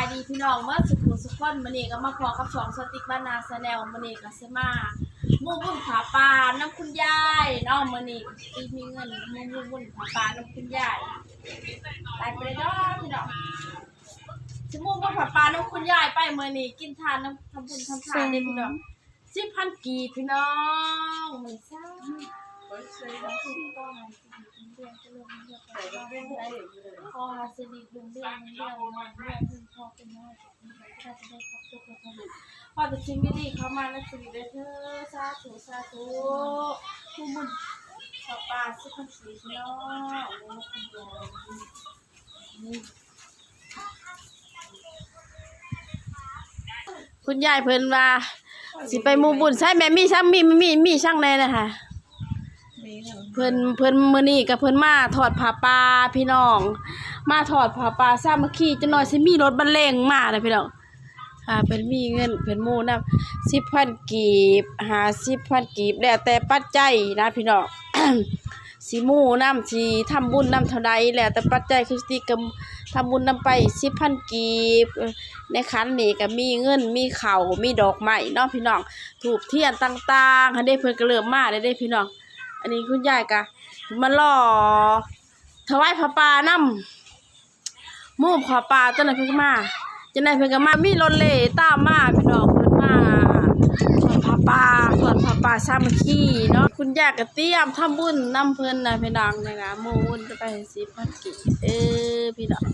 ສະບາຍດີພີ່ນ້ອງເໝິດສູ່ຜູ້ສູ່ຄົນ, ມື້ນີ້ກໍມາພໍ້ກັບຊ່ອງສະຕິກບ້ານນາແຊນແນວ. ມື້ນີ້ກໍຊິມາໝູ່ບຸນຜ້າປ່ານຳຄຸນຍາຍເນາະ, ມື້ນີ້ກໍຊິມີເງິນມາໝູ່ບຸນຜ້າປ່ານຳຄຸນຍາຍ. ໄປ ໄປເດີພີ່ນ້ອງ, ຊິໝູ່ບຸນຜ້າປ່ານຳຄຸນຍາຍໄປ. ມື້ນີ້ກິນທານນຳ ທຳບຸນທຳທານເດ້ພີ່ນ້ອງ. ສິບພັນກີບພີ່ນ້ອງ, ມື້ນີ້ສາທຸ ຂໍໃຫ້ຊີວິດຮຸ່ງເຮືອງ ຂໍແຕ່ສິ່ງດີໆເຂົ້າມາໃນຊີວິດເດີ ສາທຸ ສາທຸ. ໝູ່ບຸນຜ້າປ່າສິບພັນກີບພີ່ນ້ອງ. ຄຸນຍາຍເພິ່ນວ່າຊິໄປໝູ່ບຸນ. ໃສແມ່ ມີສັງ ມີ ມີ ມີສັງແດ່ນະຄະ? ເພິ່ນ ເພິ່ນ ມື້ນີ້ກໍເພິ່ນມາທອດຜ້າປ່າພີ່ນ້ອງ, ມາທອດຜ້າປ່າສາມັກຄີ. ຈັກໜ້ອຍຊິມີລົດບັນເລງມານະພີ່ນ້ອງ. ອ່າ ເພິ່ນມີເງິນ ເພິ່ນໝູ່ນຳ ສິບພັນກີບ ຫ້າສິບພັນກີບ ແລ້ວແຕ່ປັດໄຈນະພີ່ນ້ອງ. ຊິໝູ່ນຳ ຊິທຳບຸນນຳເທົ່າໃດ ແລ້ວແຕ່ປັດໄຈ. ຄືສະຕິກກໍທຳບຸນນຳໄປສິບພັນກີບ. ໃນຂັນນີ້ກໍມີເງິນ ມີເຂົ້າ ມີດອກໄມ້ເນາະພີ່ນ້ອງ, ທູບທຽນຕ່າງໆຫັ້ນເດ້. ເພິ່ນກໍເລີ່ມມາແລ້ວເດ້ພີ່ນ້ອງ. ອັນນີ້ຄຸນຍາຍກໍມາລໍຖວາຍຜ້າປ່ານຳ. ໝູ່ຜ້າປ່າຕອນນັ້ນເພິ່ນກໍມາ, ຈັ່ງໃດເພິ່ນກໍມາ ມີລົດເລ່ຕາມມາພີ່ນ້ອງ. ເພິ່ນມາທອດຜ້າປ່າ ທອດຜ້າປ່າສາມັກຄີເນາະ. ຄຸນຍາຍກໍຕຽມທຳບຸນນຳເພິ່ນນະພີ່ນ້ອງ. ນີ້ນະ ໝູ່ບຸນໄປສິບພັນກີບເດີພີ່ນ້ອງ.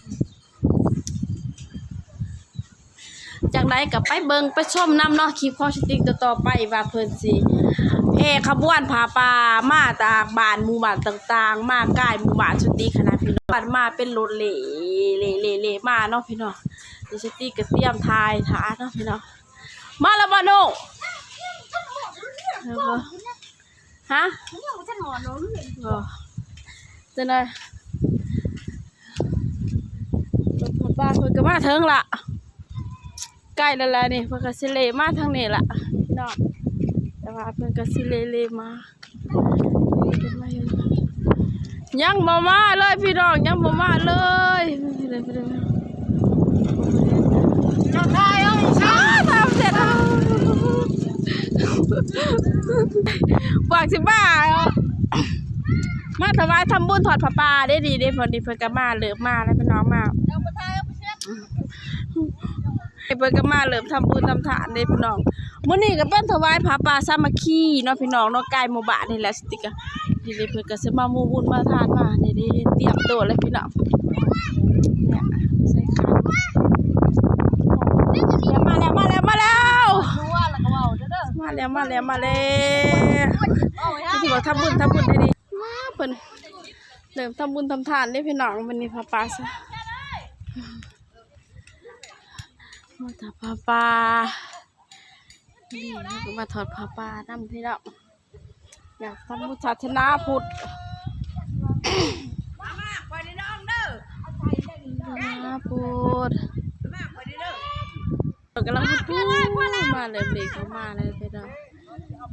ຈັ່ງໃດກໍໄປເບິ່ງໄປຊົມນຳເນາະ ຄລິບຂອງສະຕິກຕໍ່ໆໄປ ວ່າເພິ່ນຊິແຫ່ຂະບວນຜ້າປ່າມາຈາກບ້ານໝູ່ບ້ານຕ່າງໆ ມາກາຍໝູ່ບ້ານສະຕິກຫັ້ນນະພີ່ນ້ອງ. ມາເປັນລົດເລ່ ເລ່ ເລ່ ເລ່ມາເນາະພີ່ນ້ອງ. ດຽວສະຕິກກໍຕຽມຖ່າຍຖ້າເນາະພີ່ນ້ອງ. ມາແລ້ວບໍ່ໜູ? ຮະ? ບໍ່ ຈັ່ງໃດ ລົດພໍ່ປ້າເພິ່ນກໍມາເຖິງລະ ໃກ້ແລ້ວລະນີ້. ເພິ່ນກໍຊິເລມາທາງນີ້ລະພີ່ນ້ອງ, ແຕ່ວ່າເພິ່ນກໍຊິເລ ເລມາ. ຍັງບໍ່ມາເລີຍພີ່ນ້ອງ, ຍັງບໍ່ມາເລີຍ. ບວກສິມາ ມາຖວາຍທຳບຸນທອດຜ້າປ່າເດ້. ດີເດ້ ພໍດີເພິ່ນກໍມາ ເລີ່ມມາແລ້ວພີ່ນ້ອງ. ມາ ເພິ່ນກໍມາເລີ່ມທຳບຸນທຳທານເດ້ພີ່ນ້ອງ. ມື້ນີ້ກໍເປັນຖວາຍຜ້າປ່າສາມັກຄີເນາະພີ່ນ້ອງເນາະ, ໃກ້ໝູ່ບ້ານນີ້ແຫຼະ. ສະຕິກ ນີ້ເດ້ ເພິ່ນກໍຊິມາໝູ່ບຸນມາທານມາ. ນີ້ເດ້ ຕຽມໂຕແລ້ວພີ່ນ້ອງ, ໃສ່ຂັນ. ມາແລ້ວ ມາແລ້ວ ມາແລ້ວ ມາແລ້ວ ມາແລ້ວ ມາແລ້ວ. ເພິ່ນຊິມາທຳບຸນ ທຳບຸນໃຫ້ດີ. ມາ ເພິ່ນເລີ່ມທຳບຸນທຳທານເດ້ພີ່ນ້ອງ. ມື້ນີ້ຜ້າປ່າຊະ ມາຖອດຜ້າປ່າ. ນີ້ເຮົາກໍມາຖອດຜ້າປ່ານຳພີ່ນ້ອງ, ຢາກທຳບຸນສາສະໜາພຸດ ມາ ມາ ຂ້ອຍນີ້ນ້ອງເດີ ສາສະໜາພຸດ. ມາ ຂ້ອຍນີ້ເດີ ເພິ່ນກຳລັງ ມາເລີ່ມເລີຍ ເຂົ້າມາແລ້ວພີ່ນ້ອງ,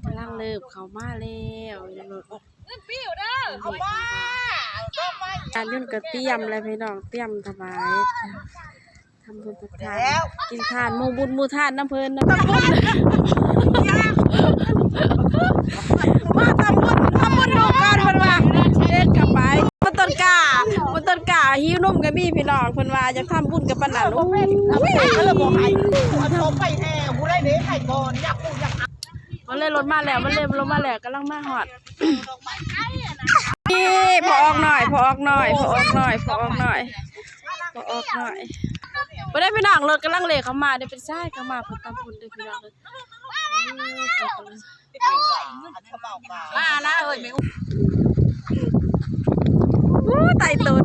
ກຳລັງເລີ່ມເຂົ້າມາແລ້ວ. ເງິນປິວເດີ ເອົາມາ ເອົາມາ. ຈານຍົນກໍຕຽມແລ້ວພີ່ນ້ອງ, ຕຽມຖວາຍ ທຳບຸນທຳທານ ແລ້ວ ກິນທານ ໝູ່ບຸນໝູ່ທານນຳເພິ່ນນະ. ທຳບຸນ ມາທຳບຸນ ທຳບຸນດູກ່ອນ ເພິ່ນວ່າ. ເຮັດກັບໄປ ມັນຕົ້ນກ້າ ມັນຕົ້ນກ້າ ຫິວນົມກໍມີພີ່ນ້ອງ, ເພິ່ນວ່າຢາກທຳບຸນກັບປານນັ້ນ. ໂອ້ຍ ເອີ ບໍ່ໃຫ້ ເອົາໄປແທ້ ຜູ້ໃດເດ້ໃຫ້ກ່ອນ ຢາກຮູ້ຢາກ ມັນເລີຍລົດມາແລ້ວ ມັນເລີຍລົດມາແລ້ວ ກຳລັງມາຮອດ. ນີ້ພໍ່ອອກນ້ອຍ ພໍ່ອອກນ້ອຍ ພໍ່ອອກນ້ອຍ ພໍ່ອອກນ້ອຍ ພໍ່ອອກນ້ອຍ. ບໍ່ໄດ້ພີ່ນ້ອງ ລົດກຳລັງເລເຂົ້າມາເດ້ ເປັນຊາຍເຂົ້າມາ ເພິ່ນທຳບຸນເດ້ພີ່ນ້ອງເອີຍ. ມາລະເອີຍແມ່. ໂອ້ ຕາຍຕົນ.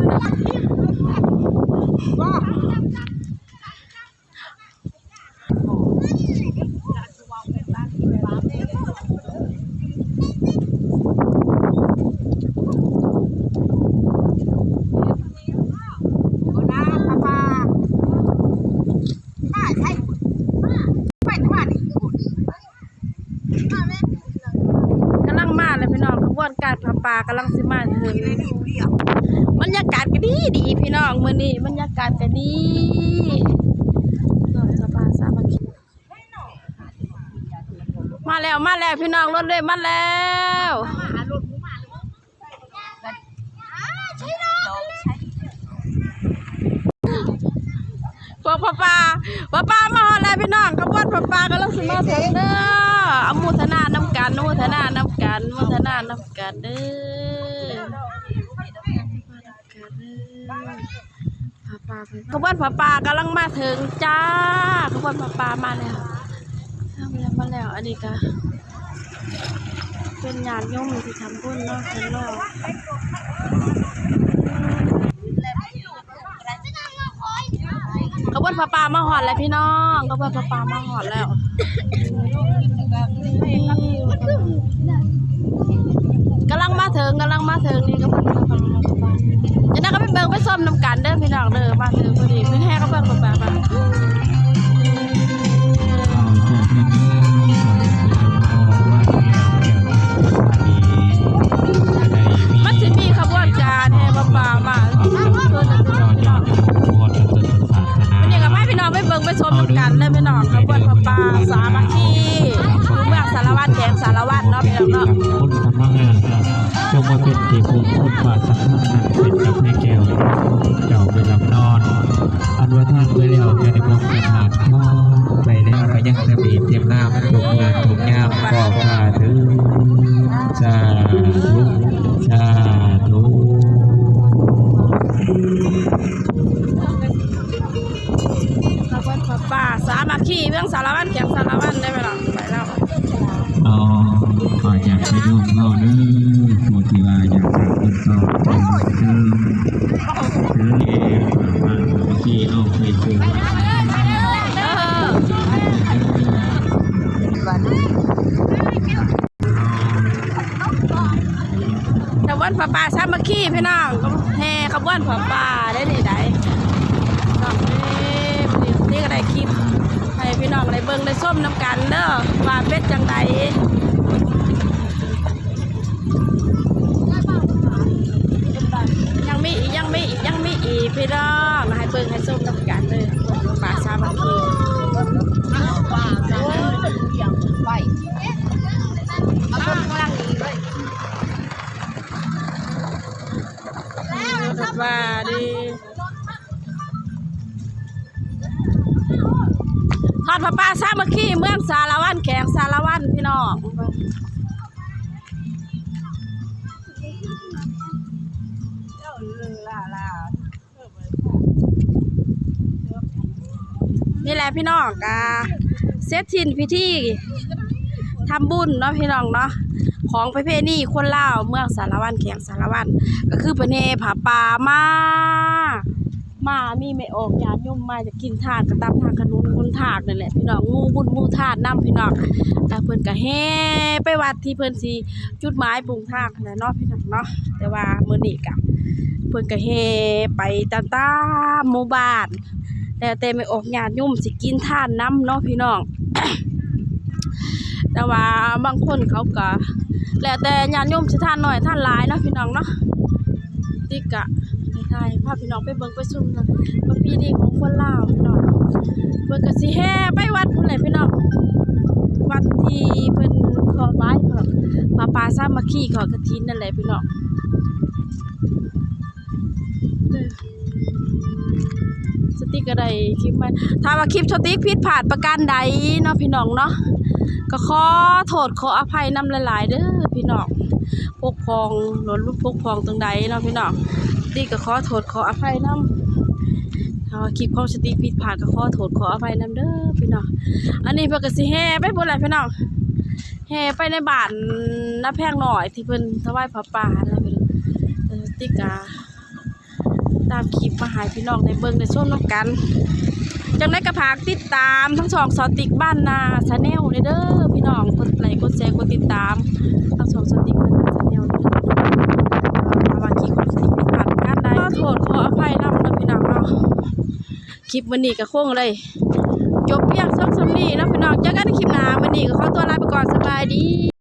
ກຳລັງມາແລ້ວພີ່ນ້ອງ ຂະບວນການຜ້າປ່າກຳລັງຊິມາເຖິງ. ບັນຍາກາດກໍດີດີພີ່ນ້ອງ ມື້ນີ້ບັນຍາກາດກໍດີ. ມາແລ້ວ ມາແລ້ວພີ່ນ້ອງ ລົດເລີຍມາແລ້ວ. ພວກຜ້າປ່າ ຜ້າປ່າມາຮອດແລ້ວພີ່ນ້ອງ ຂະບວນຜ້າປ່າກຳລັງຊິມາເຖິງເດີ. ອະໂມທະນານຳກັນ ອະໂມທະນານຳກັນ ອະໂມທະນານຳກັນເດີ. ຂະບວນຜ້າປ່າກຳລັງມາເຖິງຈ້າ ຂະບວນຜ້າປ່າມາແລ້ວ ມາແລ້ວ ມາແລ້ວ. ອັນນີ້ກະເປັນຍາດໂຍມທີ່ທຳບຸນເນາະ ເພິ່ນເນາະ. ຂະບວນຜ້າປ່າມາຮອດແລ້ວພີ່ນ້ອງ ຂະບວນຜ້າປ່າມາຮອດແລ້ວ. ກຳລັງມາເຖິງ ກຳລັງມາເຖິງນີ້ ຂະບວນຜ້າປ່າ ຈັ່ງໃດກໍໄປເບິ່ງໄປຊົມນຳກັນເດີພີ່ນ້ອງເດີ. ມາເຖິງພໍດີ ເພິ່ນແຫ່ຂະບວນຜ້າປ່າມາ. ມັນຊິມີຂະບວນການແຫ່ຜ້າປ່າມາ ມື້ນີ້ກໍພາພີ່ນ້ອງໄປເບິ່ງໄປຊົມນຳກັນເດີພີ່ນ້ອງ ຂະບວນຜ້າປ່າສາມັກຄີ ຢູ່ເມືອງສາລະວັນ ແຂວງສາລະວັນເນາະພີ່ນ້ອງເນາະ. ຄົນທຳມາງານ ຈົ່ງມາເປັນທີ່ເພິ່ງຄຸນພາສັກເພິ່ງນັ້ນ ເປັນກັບໃນແກ້ວ ເຈົ້າເປັນລຳນອນ ອັນວ່າທາງໄປແລ້ວ ຈະໄດ້ພົບກັບທາງ ໄປແລ້ວກໍຍັງທຳອີກ ຕຽມນ້ຳທຸກງານທຸກຍາມ ກໍສາທຸ ສາທຸ ສາທຸ. ຂະບວນຜ້າປ່າສາມັກຄີ ເມືອງສາລະວັນ ແຂວງສາລະວັນ ໄດ້ໄປແລ້ວ ໄປແລ້ວ. ອໍ ຂໍຢາກໄປໂຍມເຮົາເດີ ຜູ້ທີ່ວ່າຢາກສາເພິ່ນຕໍ່ເດີ ເດີ ສາມັກຄີເຮົາໄປເດີ. ຂະບວນຜ້າປ່າສາມັກຄີພີ່ນ້ອງ ແຫ່ຂະບວນຜ້າປ່າໄດ້ນີ້ໄດ໋ ນ້ອງເອີຍ. ມື້ນີ້ກໍໄດ້ຄລິບໃຫ້ພີ່ນ້ອງໄດ້ເບິ່ງໄດ້ຊົມນຳກັນເດີ ວ່າເປັນຈັ່ງໃດ. ຍັງມີອີກ ຍັງມີອີກ ຍັງມີອີກພີ່ນ້ອງ ໃຫ້ເບິ່ງໃຫ້ຊົມນຳກັນເດີ ຜ້າປ່າສາມັກຄີ. ສະບາຍດີ ທອດຜ້າປ່າສາມັກຄີ ເມືອງສາລະວັນ ແຂວງສາລະວັນ ພີ່ນ້ອງ. ນີ້ແຫຼະພີ່ນ້ອງ ກະເສັດສິ້ນພິທີທຳບຸນເນາະພີ່ນ້ອງເນາະ ຂອງປະເພນີຄົນລາວເມືອງສາລະວັນ ແຂວງສາລະວັນ ກໍຄືເພິ່ນແຫ່ຜ້າປ່າມາ ມາມີແມ່ອອກຍາດໂຍມມາຈາກກິນທານ ກໍຕາມທາງຖະໜົນຫົນທາງນັ້ນແຫຼະພີ່ນ້ອງ ໝູ່ບຸນໝູ່ທານນຳພີ່ນ້ອງ. ແລ້ວເພິ່ນກໍແຫ່ໄປວັດທີ່ເພິ່ນຊິຈຸດໝາຍປົງທາງຫັ້ນແຫຼະເນາະພີ່ນ້ອງເນາະ. ແຕ່ວ່າມື້ນີ້ກະເພິ່ນກໍແຫ່ໄປຕາມ ຕາມໝູ່ບ້ານ ແລ້ວແຕ່ແມ່ອອກຍາດໂຍມຊິກິນທານນຳເນາະພີ່ນ້ອງ. ແຕ່ວ່າບາງຄົນເຂົາກໍ ແລ້ວແຕ່ຍາດໂຍມຊິທານໜ້ອຍທານຫຼາຍເນາະພີ່ນ້ອງເນາະ. ຕິກະໄດ້ຖ່າຍພາພີ່ນ້ອງໄປເບິ່ງໄປຊົມນະ ປະເພນີຂອງຄົນລາວພີ່ນ້ອງ. ເພິ່ນກໍຊິແຫ່ໄປວັດພຸ້ນແຫຼະພີ່ນ້ອງ ວັດທີ່ເພິ່ນຂໍໄວ້ ຜ້າປ່າສາມັກຄີ ທອດກະຖິນນັ້ນແຫຼະພີ່ນ້ອງ. ສະຕິກກໍໄດ້ຄລິບໃໝ່ ຖ້າວ່າຄລິບສະຕິກຜິດພາດປະການໃດເນາະພີ່ນ້ອງເນາະ ກໍຂໍໂທດຂໍອະໄພນຳຫຼາຍໆເດີພີ່ນ້ອງ. ປົກຜ່ອງ ຫຼື ບົກຜ່ອງຕົງໃດເນາະພີ່ນ້ອງ ສະຕິກກໍຂໍໂທດຂໍອະໄພນຳ. ຖ້າວ່າຄລິບຂອງສະຕິກຜິດພາດ ກໍຂໍໂທດຂໍອະໄພນຳເດີພີ່ນ້ອງ. ອັນນີ້ເພິ່ນກໍຊິແຫ່ໄປພຸ້ນແຫຼະພີ່ນ້ອງ ແຫ່ໄປໃນບ້ານນາແພງນ້ອຍ ທີ່ເພິ່ນຖວາຍຜ້າປ່າຫັ້ນແຫຼະພີ່ນ້ອງ. ສະຕິກກໍ ຕາມຄລິບມາໃຫ້ພີ່ນ້ອງໄດ້ເບິ່ງໄດ້ຊົມນຳກັນ. ຈັ່ງໃດກໍຝາກຕິດຕາມທັງຊ່ອງສາວຕິກບ້ານນາແຊນແນວເດີພີ່ນ້ອງ ກົດໄລກົດແຊກົດຕິດຕາມທັງຊ່ອງສາວຕິກບ້ານນາແຊນແນວເດີ. ຖ້າວ່າຄລິບຂອງສາວຕິກຜິດພາດປະການໃດ ຂໍໂທດຂໍອະໄພນຳເດີພີ່ນ້ອງເນາະ. ຄລິບມື້ນີ້ກໍຄົງໄດ້ຈົບພຽງສ່ຳນີ້ເນາະພີ່ນ້ອງ. ເຈີກັນໃນຄລິບໜ້າ ມື້ນີ້ກໍຂໍຕົວລາໄປກ່ອນ ສະບາຍດີ.